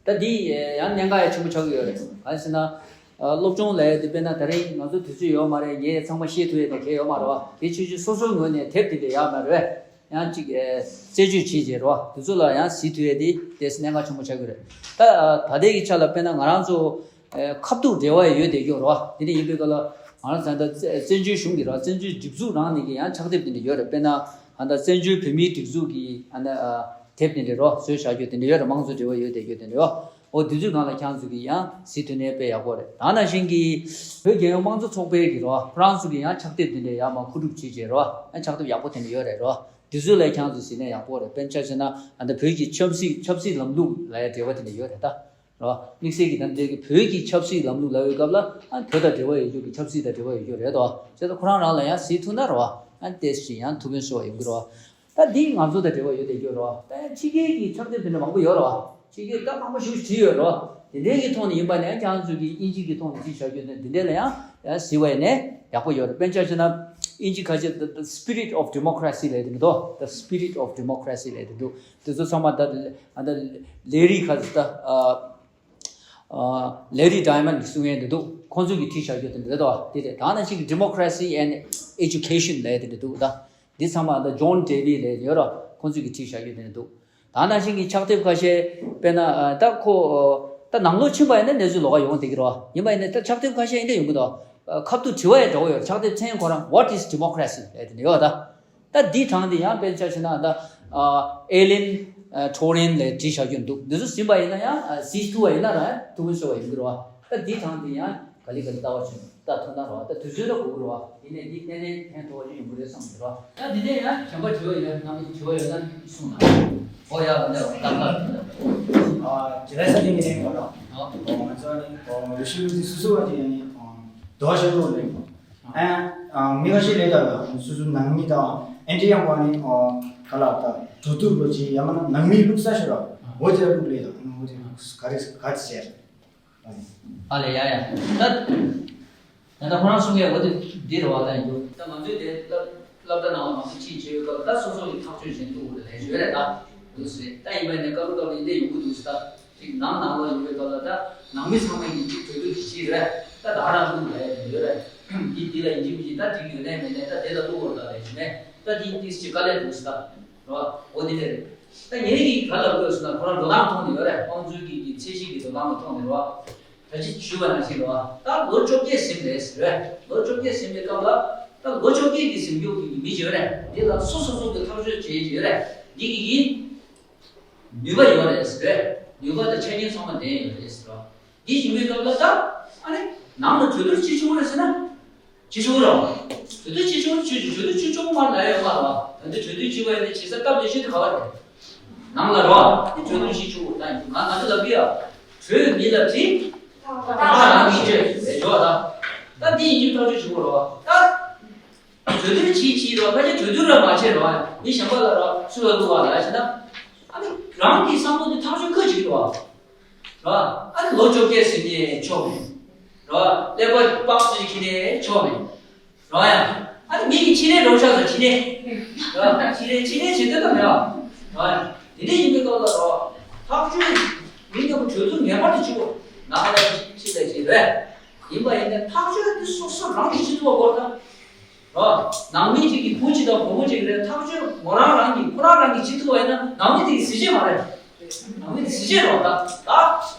ད་འདི་ཡང་གནད་འགག་ཡ་ཆེན་པོ་ཆགས་ཀྱི་ཡོད་རེད། ག་རེ་ཟེར་ན། ཨ། སློབ་སྦྱོང་ལབ་ཡ་དེ་དཔེར་ན་དེ་རིང་ང་ཚོ་དུས་ཚོད་ཡོད་མ་རེད། ངས་ཚང་མ་ཤེས་ཐུབ་ཡ་དེ་གལ་ཡོད་མ་རེད་བ། དེ་ཆུང་ཆུང་སོ་སོའི་ངོས་ནས་དེབ་དེ་འདྲ་ཡག་མ་རེད། ཡང་ཅིག་ཨེ། རྩད་གཅོད་བྱེད་བྱེད་རོ། དེ་ཚོ་ལ་ཡང་གཟིགས་ཐུབ་ཡ་དེ་ཏོག་ཙམ་གནད་འགག་ཆེན་པོ་ཆགས་ཀྱི་རེད། ད་ད་ལྟའི་གི་ཆ་ལ་དཔེར་ན་ང་རང་ཚོ་ཨེ། ཁ་ཐུག་འབྲེལ་བ་ཡོད་བསྡད་ཀྱི་ཡོད་རེད་བ། དེ་འདྲ་ཡིན་པའི་སྐབས་ལ་ང་རང་ཚོ་ད་བཙན་བཙན་བྱོལ་གཞུང་གི་ར། བཙན་བྱོལ་སྒྲིག་འཛུགས་རང་ནས་ཀྱི་ཡང་ཕྱག་དེབ་དེ་འདྲ་ཡོད་རེད། དཔེར་ན་ཨ་ད་བཙན་བྱོལ་བོད་མིའི་སྒྲིག་འཛུགས་ཀྱི་ཨ་ད་ཨ་དེབ་དེ་འདྲ་རོ། བཟོས་བཞག་རྒྱུ་དེ་འདྲ་ཡོད་རེད། དམངས་གཙོ་འབྲེལ་བ་ཡོད་བསྡད་རྒྱུ་དེ་འདྲ་ཡོད། ཨོ། དེ་ཚོའི་སྒང་ལ་ཁྱེད་རང་ཚོ་གིས་ཡང་གཟིགས་ཐུབ་ན་དཔེ་ཡག་པོ་རེད། ད་ནང་བཞིན་གྱི་བོད་རྒྱལ་ཡོངས་དམངས་གཙོ་ཚོགས་པའི་གི་རོ། ཁོ་རང་ཚོ་གི་ཡང་ཕྱག་དེབ་དེ་འདྲ་ཡར་མར་མཁོ་སྒྲུབ་བྱེད་བྱེད་རོ། ཡང་ཕྱག་དེབ་ཡག་པོ་དེ་འདྲ་ཡོད་རེད་རོ། དེ་ཚོ་ལ་ཁྱེད་རང་ཚོ་གཟིགས་ན་ཡག་པོ་རེད། དཔེར་ན་ཆ་བཞག་ན་ཨ་ད་བོད་ཀྱི་ཆབ་སྲིད་ཆབ་སྲིད་ལམ་ལུགས་ལ་ཡང་འབྲེལ་བ་དེ་འདྲ་ཡོད་རེད་ད། རོ། དམིགས་བསལ་གྱི་ད་ལྟའི་གི་བོད་ཀྱི་ཆབ་སྲིད་ལམ་ལུགས་ལབ་པའི་སྐབས་ལ་ཨ་བོད་དང་འབྲེལ་བ་ཡོད་རྒྱུ་གི་ཆབ་སྲིད་དང་འབྲེལ་བ་ཡོད་རྒྱུ་རེད་དོ། བྱས་ཙང་ཁོ་རང་རང་ལ་ཡང་གཟིགས་ཐུབ་ན་རོ། ཨ་ཏོག་ཙམ་ཡང་ཐུགས་ཕན་གསོས་པ་ཡོང་གི་རོ། ད་འདི་ང་ཚོ་དང་འབྲེལ་བ་ཡོད་བསྡད་རྒྱུ་རོ། ད་ཡང་ཕྱི་རྒྱལ་གྱི་ཕྱག་དེབ་དེ་འདྲ་མང་པོ་ཡོད་རོ། ཕྱི་རྒྱལ་ད་མང་པོ་ཞིག་བྲིས་ཡོད་རོ། དེ་འདྲའི་གི་ཐོག་ནས་ཡིན་པ་ནས་ཁྱེད་རང་ཚོ་གིས་དབྱིན་ཇི་གི་ཐོག་ནས་བྲིས་བཞག་རྒྱུ་དེ་འདི་འདྲ་ལ་ཡང་ཡང་གཟིགས་པ་ཡིན་ནའི་ཡག་པོ་ཡོད་རེད། དཔེར་ན་ཆ་བཞག་ན་དབྱིན་ཇི་ཁ་ཤས་The The Spirit of Democracy ལབ་དེ་འདུག The Spirit of Democracy ལབ་དེ་འདུག་དེ་ཚོ་ཚང་མ་ད་ད་ལེ་རི་ཁ་ད་ཨ་ཨ་ལེ་རི་ཌའི་མོན་གྱིས་གསུང་ཡས་འདི་འདུག་ཁོང་ཚོས་ཀྱིས་བྲིས་བཞག་རྒྱུ་དེ་འདི་འདུག་དེ་རེད། ད་ནང་བཞིན་གྱི་Democracy and Education ལབ་ཡས་དེ་འདྲ་འདུག་ད་འདི་ཚང་མ་ད་ཇོན་ཌེ་ལི་ལབ་ཡས་ཡོད་ར། ཁོང་ཚོས་ཀྱིས་བྲིས་བཞག་རྒྱུ་དེ་འདྲ་འདུག་ད་ནང་བཞིན་གྱི་ཕྱག་དེབ་ཁ་ཤས་དཔེར་ན་ཨ་ད་ཁོ་ད་ནང་ལོགས་ཕྱིན་པ་ཡིན་ན་གནས་ཚུལ་ལོགས་ཀ་ཡོང་བསྡད་ཀྱི་རེད་བ། ཡིན་པ་ཡིན་ན་ད་ཕྱག་དེབ་ཁ་ཤས་ཡིན་ད་ཡོང་གི་འདུག་ཨ་ཁ་ཐུག་དྲི་བ་ཡང་འདྲ་བོ་ཡོད་རེད། ཕྱག་དེབ་མཚན་ཁོ་རང་What is Democracy ལབ་དེ་འདྲ་ཡོད་ད། ད་འདི་དྲངས་ཏེ་ཡང་དཔེར་ཆ་བཞག་ན་ད་ཨ་ཨེ་ལིན་ཨ་ཊོ་རིན་ལབ་བྲིས་བཞག་རྒྱུ་འདུག་འདི་ཚོ་ཟིན་པ་ཡིན་ན་ཡང་ཨ་གཟིགས་ཐུབ་པ་ཡིན་ན་རང་ཐུགས་ཕན་གསོས་པ་ཡོང་གི་རེད་བ། ད་འདི་དྲངས་ཏེ་ཡང་ག་ལེ་ག་ལེ་ལྟ་བ་བྱུང་ལྟ་ཐུབ་ན་རེད་བ། ད་དུས་ཚོད་ལ་དགོས་ཀྱི་རེད་བ། ཡིན་ནའི་འདི་གཏན་གཏན་ཕན་ཐོགས་ཀྱི་ཡོང་གི་རེད་བསམ་གྱི་རེད་བ། ད་འདི་ནས་ཡང་གཞན་པ་དྲི་བ་ཡོད་ན་རྣམ་པ་ཚོ་དྲི་བ་ཡོད་ན་གསུངས་དང་། ཨོ་ཡ་ད་ད་ད་ད། ཨ་ཇི་ལ་ས་ལིང་ངེ་ནས་གོ་ར། ཨོ། ང་ཚོ་ནི་ཨོ་རི་ཤི་ལུ་ཙི་སུ་སུ་བ་ཅི་ཡ་ནི་ཨོ་དོ་ཤ་ལོ་ལེ། ཨ་ཨ་མི་ཁ་ཤས་ལས་ད་ལ་སུ་སུ་ནང་མི་དང་ཨེ་འདྲ་ཡང་པ་ནི་ཨོ་ག་ལ་ད་དོ་དུ་ལོ་ཅི་ཡ་མ་ན་ནང་མི་ལུག་ས་ཤོ་ར། འོ་ཅི་ལུག་ལེ་ད་འོ་ཅི་ག་རེ་ག་རེ་ཟེར། ཨ་ལེ་ཡ་ཡ། ད་ད་ད་ཁོ་རང་གསུང་ཡ་འོ་དེ་འདི་རེད་བ། ད་ཡིན་འདུག་ད་ང་ཚོས་དེ་སློབ་སློབ་གྲྭ་ནང་ལ་མང་པོ་ཅིག་བྱེད་ཡོད་སྐབས་ད་སོ་སོ་གི་ཐག་གཅོད་བྱེད་ཐུབ་དགོས་རེད་ལས་བྱོས་རེད་ད། འདུག་ཟེར་ད་ཡིན་པ་ནས་སྐབས་རེ་སྐབས་རེ་འདི་ཡོང་གི་འདུག་ཟེར་ད། ཅིག་ནང་ནང་ལོགས་ཡིན་པའི་སྐབས་ལ་ད་ནང་མི་ཚང་མ་ཡིན་ཅིག་གྲོས་བསྡུར་ཅིག་བྱེད་རེད། ད་ད་རང་ལུགས་ལ་ཡ་ཡོད་རེད། འདི་འདི་ལ་ཡིན་གཅིག་མིན་གཅིག་ད་འགྲིག་ཡོད་ནས་མེད་ནས་ད་དེ་ལ་གཏུག་དགོས་རེད་ད་ལས་བྱོས་ནས་ད་འདི་ཏིས་ཅིག་དཀའ་ལས་འདུག་ཟེར་ད། རེད་བ། འོ་དེ་འདྲ་རེད། ད་ངས་ཀྱིས་ག་ལབ་དགོས་ཟེར་ན་ཁོ་རང་འགྲོ་སྟངས་མཐོང་ནས་ཡོད་རེད། དམངས་གཙོའི་གི་གི་ཚད་གཞི་གི་འགྲོ་སྟངས་ལ་མཐོང་ནས་རེད་བ། ད་ཅི་ཞུས་པ་ནང་བཞིན་རེད་བ། ད་ལོ་བཅོ་བརྒྱད་ཟིན་རེད་ཟེར་རེད། ལོ་བཅོ་བརྒྱད་ཟིན་པའི་སྐབས་ལ་ད་ལོ་བཅོ་བརྒྱད་ཀྱི་ཟིན་རྒྱུ་གི་མི་ཅིག་ཡོད་རེད། འདི་ལ་སོ་སོ་སོ་གི་ཐག་གཅོད་བྱེད་ཀྱི་ཡོད་རེད། འདི་གི་གི་ནུས་པ་ཡོད་རེད་ཟེར་རེད། ནུས་པ་དང་ཆ་རྐྱེན་ཚང་མ་ལྡན་ཡོད་རེད་ཟེར་རོ། འདི་ཡིན་པའི་སྐབས་ལ་ད་ཨ་ནི་ནང་ལ་གྲོས་བསྡུར་བྱེད་ཆོག་རེད་ཟེར་ན། བྱེད་ཆོག་རོ། གྲོས་བསྡུར་བྱེད་ཆོག་ཆོག་ཆོག་གྲོས་བསྡུར་བྱེད་ཆོག་མ་ལ་ཡོད་མ་རོ། ད་འདི་གྲོས་བསྡུར་བྱེད་པ་ཡིན་ན་བྱེད་ས་སྟབས་བདེ་ཤོས་དེ་ག་བ་རེད། ནང་ལ་རོ། འདི་གྲོས་བསྡུར་བྱེད་ཆོག་ད་ཡིན་ང་ང་ཚོ་ལབ་གི་ཡ། གྲོས་མི་ལ་དྲིས། ཐག་རང་གིས་ཆོད་ལས་ཆོག་ད། ད་འདི་ཡིན་གྱི་ཐག་གཅོད་བྱེད་དགོས་རོ། ད། གྲོས་བསྡུར་བྱེད་ཀྱི་རོ། ཕལ་ཆེར་གྲོས་བསྡུར་ར་མ་བྱེད་རོ། མི་གཞན་པ་ལ་རོ་སུ་ལ་གཏུག་བ་ལ་ཞེ་ན། ཨ་ནི་རང་གི་བསམ་བློ་དེ་ཐག་གཅོད་ཁོས་བྱེད་ཀྱི་རོ། རོ། ཨ་ནི་ལོ་བཅོ་བརྒྱད་ཟིན་ནས་ཆོག་མེད། རོ། ཀླད་པ་པགས་ཅིག་ཁྱེར་ནས་ཆོག་མེད། རོ་ཡ། ཨ་ནི་མི་གི་ཕྱི་ནས་རོ་ཆགས་ས་ཕྱི་ནས། རོ། ཕྱི་ནས་ཕྱི་ནས་བྱེད་འདོད་དང་མེད་བ། རོ་ཡ། དེ་འདྲ་ཡིན་པའི་སྐབས་ལ་རོ། ཐག་གཅོད་མི་འདྲ་པོ་གྲོས་བསྡུར་ངེས་པར་དུ་བྱེད་དགོས། ནང་ལ་ཕྱི་ལ་བྱེད་རེད། ཡིན་པ་ཡིན་ན་ཐག་གཅོད་དེ་སོ་སོ་རང་གིས་བྱེད་ཐུབ་པ་དགོས་ད། རོ། ནང་མི་གཅིག་གིས་བུ་གཅིག་དང་བུ་མོ་གཅིག་རེད། ཐག་གཅོད་མོ་རང་རང་གིས་ཁོ་རང་རང་གིས་བྱེད་ཐུབ་པ་ཡིན་ན་ནང་མི་དེ་གི་གཟི་བརྗིད་མ་རེད། ནང་མི་དེ་གཟི་བརྗིད་རོ་ད། ད་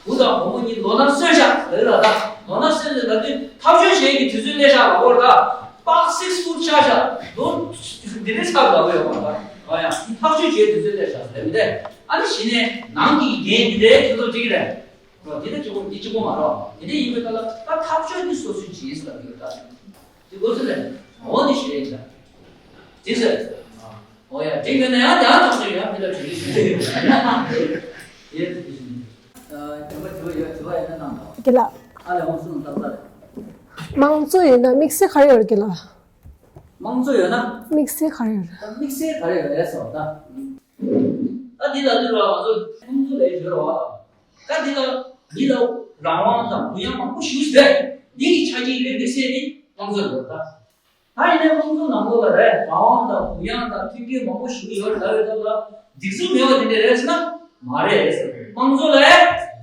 བུ་དང་བུ་མོ་གཉིས་ལོ་ན་སོན་ཤག་ལབ་ར་ད། ལོ་ན་སོན་ནས་ལབ་དུས་ཐག་གཅོད་བྱེད་ཀྱི་དུས་ཚོད་སླེབས་ཤག་ལབ་དགོས་ར་ད། པགས་སིགས་ཕུཊ་ཆགས་ཤག་ལོ་འདི་འདྲའི་ཆགས་ལབ་ཡོད་མ་རེད་ད། ཨ་ཡ། ཐག་གཅོད་བྱེད་དུས་ཚོད་སླེབས་ཤག་ལབ་མི་དེ། ཨ་ནི་གཞི་ནས་ནང་གི་འགན་འདི་འདྲའི་ཁྱོད་ཚོ་འགྲིག་གི་རེད། རོ། དེ་ལ་གཅིག་པོ་འདི་གཅིག་པོ་མ་རོ། དེ་འདྲ་ཡིན་པའི་ཐོག་ལ་ད་ཐག་གཅོད་འདི་སོ་སོས་བྱེད་ཟེར་ལ་འདི་ལ་ད་དེ་དགོས་ཚུལ་ལས་འོ་འདི་ཞུ་ཡིན་ད། དེ་ཟེར། འོ་ཡ་དེ་ཡོད་ན་ཡང་ད་ཡང་ཐག་གཅོད་ཡང་མི་ལ་བྱེད་ཀྱི་ཞུ་ཡིན། ཡེ་དེ་ཞུ་ཡིན། དྲི་བ་དྲི་བ་ཡོད། དྲི་བ་ཡོད་ན་གནང་དང་། དེ་ལ། ཨ་ལས་འོང་སོང་ད་ལྟ། དམངས་གཙོ་ཡིན་ན་དམིགས་བསལ་ག་རེ་ཡོད་ཀྱི་ལ། དམངས་གཙོ་ཡོད་ན། དམིགས་བསལ་ག་རེ་ཡོད་རེད། དམིགས་བསལ་ག་རེ་ཡོད་རེད་ཟེར་བ་ད། ད་འདི་ལ་འདུལ་བ་ང་ཚོ་ཁོང་ཚོ་ལས་བྱོས་རོགས། ད་འདི་ལ་འདི་ལ་རང་དབང་དང་གུ་ཡངས་མང་པོ་ཞིག་ཟེར། འདི་གི་ཆ་རྐྱེན་ལས་འདི་སེ་ནི་དམངས་གཙོ་རེད་ད། ད་ཡིན་ནའི་དམངས་གཙོ་ནང་ལོགས་ལ་རེད། རང་དབང་དང་གུ་ཡངས་དང་མཐུན་རྐྱེན་མང་པོ་ཞིག་ཡོད་ལྟ་བའི་སྐབས་ལ་སྒྲིག་འཛུགས་མེད་པ་དེ་འདྲ་རེད་ཟེར་ན་མ་རེད་ཟེར། དམངས་གཙོ་ལ་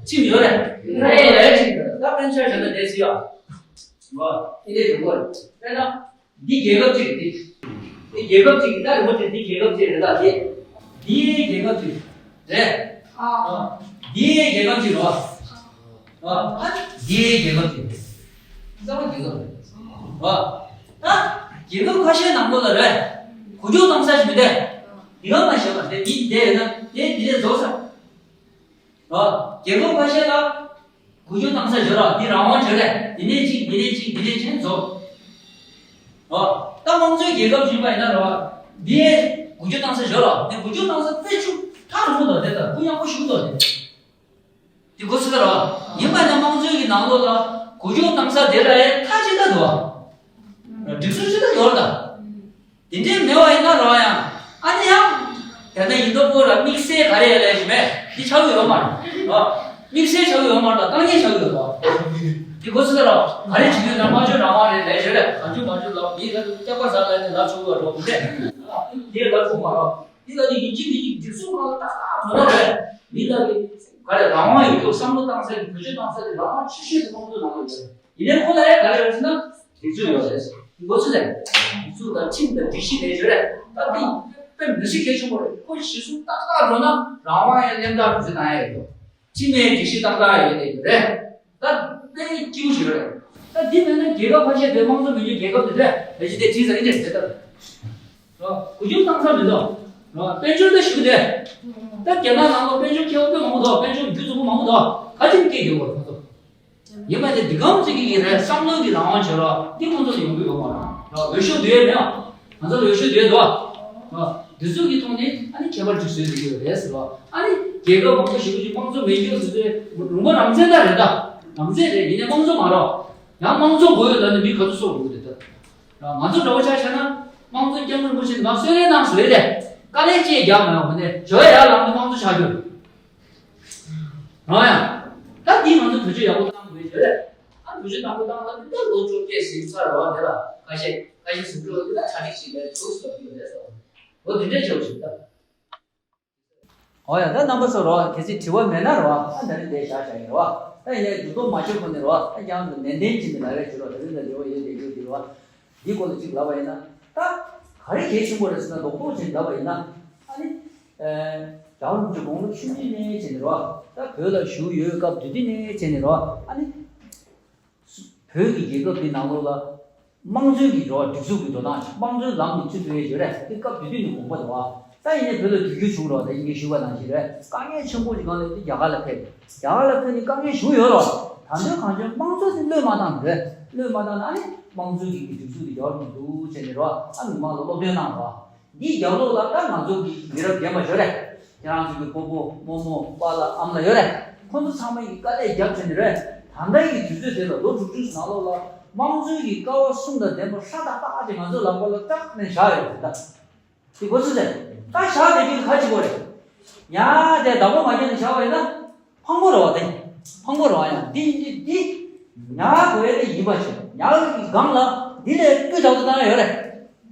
ཁྲིམས་ཡོད་རེད། དམངས་གཙོ་ལ་ཁྲིམས་ཡོད་རེད། ད་དཔེར་ན་ཆ་བཞག་ན་དེ་སྲིད་ཡ། འོ་དེ་འདྲའི་ཡོང་གི་རེད། དཔེར་ན་འདི་རྒྱལ་ཁབ་ཅིག་རེད། འདི་རྒྱལ་ཁབ་ཅིག་ད་རེད་མོ་དེ་འདི་རྒྱལ་ཁབ་ཅིག་རེད། ད་དེ་འདི་རྒྱལ་ཁབ་ཅིག་རེད། འདི་རྒྱལ་ཁབ་ཅིག་རེད། ཨ། ཨ། འདི་རྒྱལ་ཁབ་ཅིག་རེད། གསར་པ་རྒྱལ་ཁབ་རེད། ཨ། ད་རྒྱལ་ཁབ་ཁ་ཤས་ནང་ལོགས་ལ་རེད། གུ་ཡངས་གཏོང་ས་ཞིག་མི་འདུག་འདི་ག་མ་ཤེས་པ་དེ་འདི་འདི་ཡོད་ན་དེ་འདི་ལས་རྫོགས་ས། ཨ། རྒྱལ་ཁབ་ཁ་ཤས་ལ་གུ་ཡངས་གཏོང་ས་ཡོད་ར། འདི་རང་དབང་ཡོད་རེད། འདི་ནས་གཅིག་འདི་ནས་གཅིག་འདི་ནས་གཅིག་རྫོགས། ཨ། ད་དམངས་གཙོའི་རྒྱལ་ཁབ་ཅིག་ཡིན་པ་ཡིན་ན་ར། འདི་གུ་ཡངས་གཏོང་ས་ཡོད་ར། འདི་གུ་ཡངས་གཏོང་ས་དཔེ་ཆུ་ཐག་རིང་པོ་འདུག་དེ་ལྟར་གུ་ཡངས་པོ་ཞིག་འདུག་དེ། དེ་གོ་ཚུལ་ར། ཡིན་པ་ནི་དམངས་གཙོའི་གི་ནང་ལོགས་ལ་གུ་ཡངས་གཏོང་ས་དེ་ལ་ཡང་ཐག་ཅིག་ད་འདུག་སྒྲིག་སྲོལ་ཅིག་ད་ཡོད་ར་ད། དེ་འདྲའི་མེད་པ་ཡིན་ན་ར་ཡང་ཨ་ནི་ཡང་དེ་ན་ཡིན་མདོག་པོ་ར་དམིགས་བསལ་ག་རེ་ཡ་ལས་ཞིག་མེད། འདི་ཆགས་ཀྱི་ཡོད་མ་རེད་ར། དམིགས་བསལ་ཆགས་ཀྱི་ཡོད་མ་རེད། ད་དཀའ་ངལ་ཆགས་ཀྱི་ཡོད་ར། དེ་གོ་ཚུལ་ར། ག་རེ་བྱེད་ཀྱི་ཡོད་ན་དམངས་གཙོའི་རང་དབང་རེད་ལས་ཞོར་རེད། གང་བྱུང་མང་བྱུང་ལབ་མི་ལ་སྐྱག་པ་ཟ་ལ་ནི་ལབ་ཆོག་གི་ར་འདུག་དེ་ལས་ལབ་ཆོག་མ་ར། འདི་ལ་ནི་ཡིན་གཅིག་མིན་གཅིག་སྒྲིག་སྲོལ་ཁག་ཏག་ཏག་དོན་དག་རེད། མི་ལ་གི་ག་རེ་རང་དབང་ཡོད་རྒྱུ་བསམ་བློ་བཏང་ས་ཀྱི་བེད་སྤྱོད་བཏང་ས་ཀྱི་རང་དབང་ཆེ་ཤོས་དེ་དམངས་གཙོའི་ནང་ལ་ཡོད་རེད། ཡིན་ནའི་ཁོ་ལ་ཡང་ག་རེ་ཡོད་ཟེར་ན་སྒྲིག་འཛུགས་ཡོད་རེད། འགོ་ཚུགས་ནས་སྒྲིག་འཛུགས་དང་ཁྲིམས་དང་སྒྲིག་གཞི་ལས་བྱོས་རེད། ད་འདི་དཔེ་མི་སྲིད་གལ་ཆེན་པོ་རེད། ཁོ་གཞི་བཟུང་ཏག་ཏག་འགྲོ་ན་རང་དབང་ཡང་གནས་སྟངས་རུ་འཛིན་གནང་ཡ་ཡོད། ཁྲིམས་ཡང་སྒྲིག་གཞི་ཏག་ཏག་ཡོད་ནས་ཡོད་རེད། ད་དཔེ་སྐྱིད་པོ་ཞིག་ཡོད་རེད། ད་འདི་མེད་ན་རྒྱལ་ཁབ་ཁ་ཤས་དེ་དམངས་གཙོ་མེད་རྒྱུ་རྒྱལ་ཁབ་དེ་འདྲ་ལས་གཞི་དེ་བྲིས་ས་ཡིན་ནས་རེད་ད། རོ། གུ་ཡངས་གཏོང་ས་མི་འདུག་རོ། དཔལ་འབྱོར་ད་ཞུ་གི་དེ། ད་རྒྱ་ནག་ནང་ལ་དཔལ་འབྱོར་ཁེ་པོ་དཔེ་མང་པོ་འདུག་དཔལ་འབྱོར་རྒྱུ་རྫོགས་པོ་མང་པོ་འདུག་ག་ཅིག་སྐད་ཡོད་པ་ཁོང་ཚོ། ཡིན་པ་དེ་འདི་གམ་ཅིག་གི་རེད། བསམ་བློ་གི་རང་དབང་བྱེད་རོགས་འདི་ཁོང་ཚོ་ལ་ཡོང་གི་ཡོད་མ་རེད། རོ། འོས་ཤོག་འདི་ཡོད་མེད་ཨ། ང་ཚོ་ལ་འོས་ཤོག་འདི་ཡོད་འདུག་ཨ། རོ། འདི་ཚོ་གི་ཐོག་ནས་ཨ་ནི་ཁྱད་པར་ཅིག་བཟོས་བསྡད་ཀྱི་ཡོད་རེད་ཟེར་བ། ཨ་ནི་རྒྱལ་ཁབ་མང་པོ་ཞིག་གི་དམངས་གཙོ་མེད་རྒྱུ་འདི་ཚོའི་ལུང་པ་རང་བཙན་ད་རེད་ད། རང་བཙན་རེད། ཡིན་ནའི་དམངས་གཙོ་མ་རོགས། ཡང་དམངས་གཙོ་དགོས་ཡོད་ལབ་ནས་མི་ག་ཚོད་སོགས་འོང་གི་རེད་ད། ང་ཚོ་འདྲ་བོ་ཆ་བཞག་ན་དམངས་གཙོ་སྐྱབས་མགོན་རིན་པོ་ཆེ་ནང་གསོལ་རས་གནང་ཟེར་རེད། དཀའ་ལས་ཅིག་རྒྱག་མ་ཡོང་བ་ནས་བྱོས་ཡ་ལབ་ནས་དམངས་གཙོ་ཆགས་རྒྱུ་རེད། རང་ཡང་། ད་འདི་ང་ཚོ་བེད་སྤྱོད་ཡག་པོ་བཏང་དགོས་བྱོས་རེད། ཨ་བེད་སྤྱོད་བཏང་དགོས་བཏང་ལ་འདི་ད་ལོ་བཅོ་བརྒྱད་ཟིན་ཚར་བ་དེ་ལ་ཁ་ཤས་ཁ་ཤས་ཟིན་འགྲོ་འདི་ལ་གྲ་སྒྲིག་བྱེད་པའི་དུས་སུ་ཡོད་རེད་ཟེར་བ། འོ་འདི་འདྲས་བྱོས་བྱོས་ད། ཨོ་ཡ། ད་རྣམ་པ་ཚོ་རོ། གལ་སྲིད་དྲི་བ་མེད་ན་རོ། ཨ་ད་རིང་འདིར་བཞག་བཞག་ཡིན་རོ། ད་ཡིན་ནའི་འགྱུར་ལྡོག་མ་བྱུང་གོང་ནས་རོ། ད་ཀྱང་ནན་ཏན་བྱས་ནས་ལབ་རེས་བྱེད་རོགས། ད་རིང་ལ་འབྲེལ་བ་ཡོད་བསྡད་རྒྱུ་འདི་རོ། འདི་སྐོར་ལ་ཅིག་ལབ་པ་ཡིན་ན། ད་ག་རེ་གལ་ཆེན་པོ་རེད་ཟེར་ན། རྡོག་རྡོག་བྱས་ནས་ལབ་པ་ཡིན་ན། ཨ་ནི། ཨེ། རྒྱལ་བ་རིན་པོ་ཆེ་དགུང་ལོ་བཅུ་གཉིས་ནས་བྱས་ནས་རོ། ད་བོད་ལ་བཞུགས་ཡོད་སྐབས་དེ་དུས་ནས་བྱས་ནས་རོ། ཨ་ནི། བོད་ཀྱི་རྒྱལ་ཁབ་འདི་ནང་ལོགས་ལ་དམངས་གཙོའི་གི་འགྲོ་བ་སྒྲིག་འཛུགས་ཀྱི་འགྲོ་སྟངས་ཤིག་དམངས་གཙོའི་ལམ་གྱི་ཚུད་ཐུབ་ཡས་ཡོད་རེད། དེ་སྐབས་དེ་དུས་ནས་དགོངས་པ་འདུག་བ། ད་ཡིན་ནའི་བོད་ལ་དུས་འགྱུར་བྱུང་རོགས། ད་ཡིན་གྱི་ཞུ་བ་ནང་བཞིན་རེད། དཀའ་ངལ་ཆེན་པོ་ཞིག་སྒང་ལ་དེ་རྒྱ་གར་ལ་ཕེབས། རྒྱ་གར་ལ་ཕེབས་ནས་དཀའ་ངལ་ཞུ་ཡོད་རོགས། ད་དུང་གང་བྱུང་དམངས་གཙོ་དེ་བློས་མ་བཏང་རེད། བློས་མ་བཏང་ན་ཨ་ནི་དམངས་གཙོའི་གི་སྒྲིག་འཛུགས་དེ་རྒྱ་གར་ལ་འདུག་བྱས་ནས་རོགས། ཨ་ནི་མི་མང་ལ་སློབ་སྟོན་གནང་རོགས། འདིའི་རྒྱབ་ལོགས་ལ་ད་ང་ཚོ་གི་མི་རབས་རྒན་པ་ཡོད་རེད། ཁྱེད་རང་ཚོ་གི་སྤོ་བོ་རྨོ་མོ་པཱ་ལགས་ཨ་མ་ལགས་ཡོད་རེད། ཁོང་ཚོ་ཚང་མ་གིས་དཀའ་ལས་བརྒྱབ་བྱས་ནས་རེད། ད་ལྟ་གི་དུས་ཚོད་དེ་ལ་ལོ་དྲུག་ཅུ་ནང་ལོགས་ལ་དམངས་གཙོའི་གི་ཀ་བ་གསུམ་དང་ལྡན་པ་ཧྲ་ཏག་ཏག་ཅིག་ང་ཚོའི་ལག་པ་ལ་སྟག་ནས་བཞག་ཡོད་རེད་ད། དེ་གོ་ཚོད་རེད། ད་བཞག་བསྡད་རྒྱུ་ག་ཅིག་གོ་རེད། ཉ་དེ་བདག་པོ་མ་བརྒྱབ་ནས་བཞག་པ་ཡིན་ན། ཕངས་པོ་རེད་བ་དེ། ཕངས་པོ་རེད་བ། ཡང་འདི་འདི་འདི་ཉག་དགོས་ཡ་དེ་ཡིན་པ་བྱས། ཉག་གི་སྒང་ལ་འདི་ལས་སྤུས་དག་ཏུ་བཏང་ཡ་ཡོད་རེད།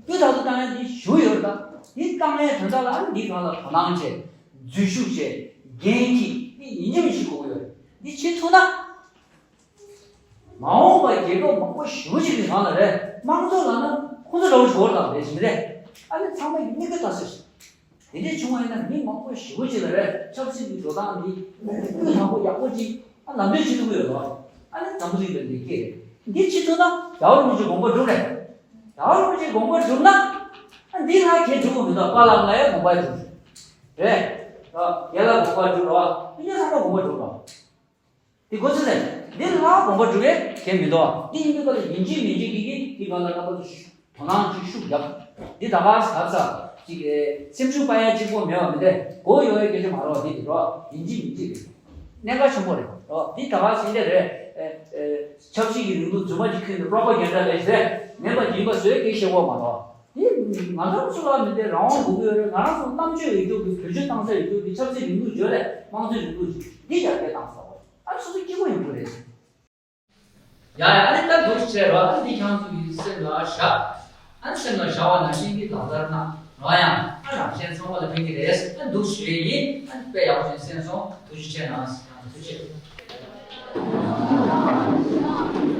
སྤུས་དག་ཏུ་བཏང་ཡ་འདི་ཞུ་ཡོད་རེད། ད་འདི་བཏང་ཡའི་དོན་དག་ལ་འདི་སྒང་ལ་དོ་སྣང་བྱས། འཛུལ་ཞུགས་བྱས། འགན་འཁྱེར། འདི་ཡིན་གཅིག་མིན་གཅིག་དགོས་ཀྱི་ཡོད་རེད། འདི་བྱེད་ཐུབ་ན། མ་འོངས་པ་རྒྱལ་ཁབ་མང་པོ་ཞེ་པོ་ཅིག་གི་ནང་ལ་རེད། དམངས་གཙོ་ལབ་ན་ཁོང་ཚོ་འདྲ་བོ་ཞིག་ཡོད་རེད་དམ་རེད་ཞིག་མི་རེད། ཨ་ནི་ཚང་མ་ཡིན་མི་དགོས་ད་ཟེར། དེ་འདྲས་བྱུང་བ་ཡིན་ན་མི་མང་པོ་ཞེ་པོ་ཅིག་ལ་རེད། ཆབ་སྲིད་ཀྱི་འགྲོ་སྟངས་འདི་སྤུས་དག་པོ་ཡག་པོ་ཅིག་ཨ་ལམ་སྟོན་བྱེད་ཐུབ་ཀྱི་ཡོད་རེད། ཨ་ནི་འཛམ་བུ་གླིང་ལ་ལེགས་སྐྱེས་རེད། འདི་བྱེད་ཐུབ་ན་རྒྱལ་བ་རིན་པོ་ཆེའི་དགོངས་པ་འགྲུབ་རེད། རྒྱལ་བ་རིན་པོ་ཆེའི་དགོངས་པ་འགྲུབ་ན་ཨ་འདི་ལ་གས་འགྲུབ་དགོས་མི་འདུག་པཱ་ལགས་ལ་ཡང་དགོངས་པ་འགྲུབ་རེད། རྒན་ལགས་དགོངས་པ་འགྲུབ་རོགས། མི་སྣ་ཚང་མ་དགོངས་པ་འགྲུབ་རོགས། འདི་གོ་ཚོད་ཟེར། འདི་ལ་དགོངས་པ་འགྲོ་གི་གལ་མི་འདུག་འདི་ཡིན་དུས་ག་ལ་ཡིན་གཅིག་མིན་གཅིག་གིས་ཀྱིས་འདི་ག་ལ་ལ་པ་དུ་དོ་སྣང་ཅིག་ཤུགས་བརྒྱབ། འདི་ད་ག་ས་ག་ས་ཅིག་སེམས་ཤུགས་སྤར་ཡ་གཅིག་པོ་མེད་པ་མི་འདུག་གོ་ཡོད་ཡ་སྐད་ཆ་མ་རེད་བ། འདི་འདི་རོ་ཡིན་གཅིག་མིན་གཅིག་རེད། གནད་འགག་ཆེན་པོ་རེད་རོ། འདི་ད་ག་ས་འདི་རེད། ཆབ་སྲིད་ཀྱི་རིང་ལུགས་རྫུན་མ་ཅིག་ཁྱོན་ནས་པྲོ་པ་གན་ཌ་ལས་རེད། མེད་པ་ཡིན་པ་བཟོས་སྐད་བཤད་དགོས་མ་རེད། འདི་ང་རང་ཚོ་ལ་མི་འདི་རང་དབང་དགོས་ཀྱི་ཡོད་རེད། ང་རང་ཚོ་རྣམ་དཔྱོད་ཡོད་རྒྱུ་གི་བེད་སྤྱོད་བཏང་ས་ཡོད་རྒྱུ་གི་ཆབ་སྲིད་རིང་ལུགས་བརྗོད་རེད། དམངས་གཙོའི་རིང་ལུགས་ཅིག་འདི་ཡར་རྒྱས་བཏང་ས་རེད། ཨ་སོ་སོ་སྐྱིད་པོ་ཡོང་གི་རེད། ཡ་ཡ། ཨ་ནི་ད་འདུག་བྱས་རོགས། ཨ་ནི་འདི་ཁྱང་ཚུགས་ཡིན་སེམས་ལ་བཞག་ཨ་ནི་སེམས་ལ་བཞག་པ་ནང་བཞིན་གྱི་ལག་བསྟར་གནང་རོགས། ཡང་ཨ་རང་གཞན་ཚང་མ་ལ་ཕན་གྱི་རེད། ཨ་འདུག་བྱས་ཡིན། ཨ་ནི་དཔེ་ཡག་པོ་ཞིག་གསན་སོང་། ཐུགས་རྗེ་ཆེ་གནང་། ཡང་ཐུགས་རྗེ་ཆེ།